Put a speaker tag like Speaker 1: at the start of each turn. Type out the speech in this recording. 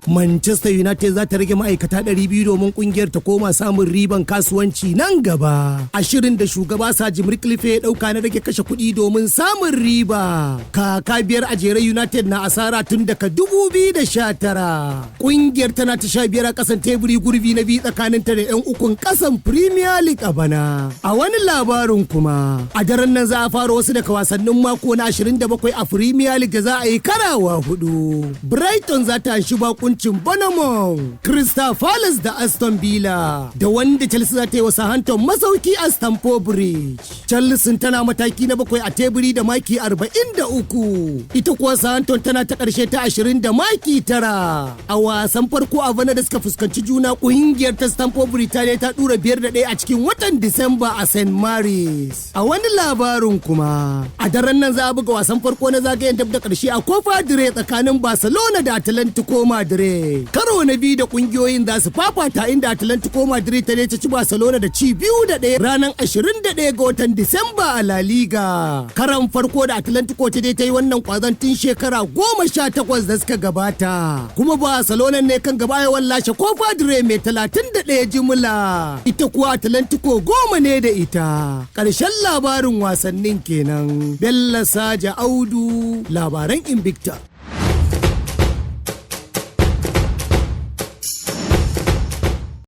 Speaker 1: Manchester United za ta rage ma'aikata 200 domin kungiyar ta koma samun riban kasuwanci nan gaba. A shirin da shugaba Sir Jim Ratcliffe ya dauka na rage kashe kuɗi domin samun riba. Kaka 5 a jere United na asara tun daga 2019. Kungiyar tana ta 15 a kasan teburi, gurbi na biyu tsakaninta da 'yan ukun kasan Premier League a bana. A wani labarin kuma, a daren nan za a fara wasu daga wasannin mako na 27 a Premier League da za a yi karawa hudu. Brighton za ta shi bakuncin Bournemouth, Crystal Palace da Aston Villa, da wanda Chelsea za ta yi wa Southampton masauki a Stamford Bridge. Chelsea tana mataki na bakwai a teburi da maki 43. Ita kuwa Southampton tana ta ƙarshe ta 20 da maki 9. A wasan farko a bana da suka fuskanci juna, ƙungiyar ta Stamford Bridge ta ta dura 5-1 a cikin watan Disamba a St. Mary's. A wani labarin kuma, a daren nan za a buga wasan farko na zagayen dab da ƙarshe a Copa del Rey tsakanin Barcelona da Atlantico Madrid. Karo na biyu da ƙungiyoyin za su fafata, inda Atlantico Madrid ta ne ta ci Barcelona da ci 2-1 ranar 21 ga watan Disamba a La Liga. Karan farko da Atlantico ta dai ta yi wannan kwazon tun shekara 18 da suka gabata. Kuma Barcelona ne kan gaba yawan lashe Copa del Rey mai 31 jimla. Ita kuwa Atlantico 10 ne da ita. Ƙarshen labarin wasannin kenan. Bello Saja Audu, labaran Invicta.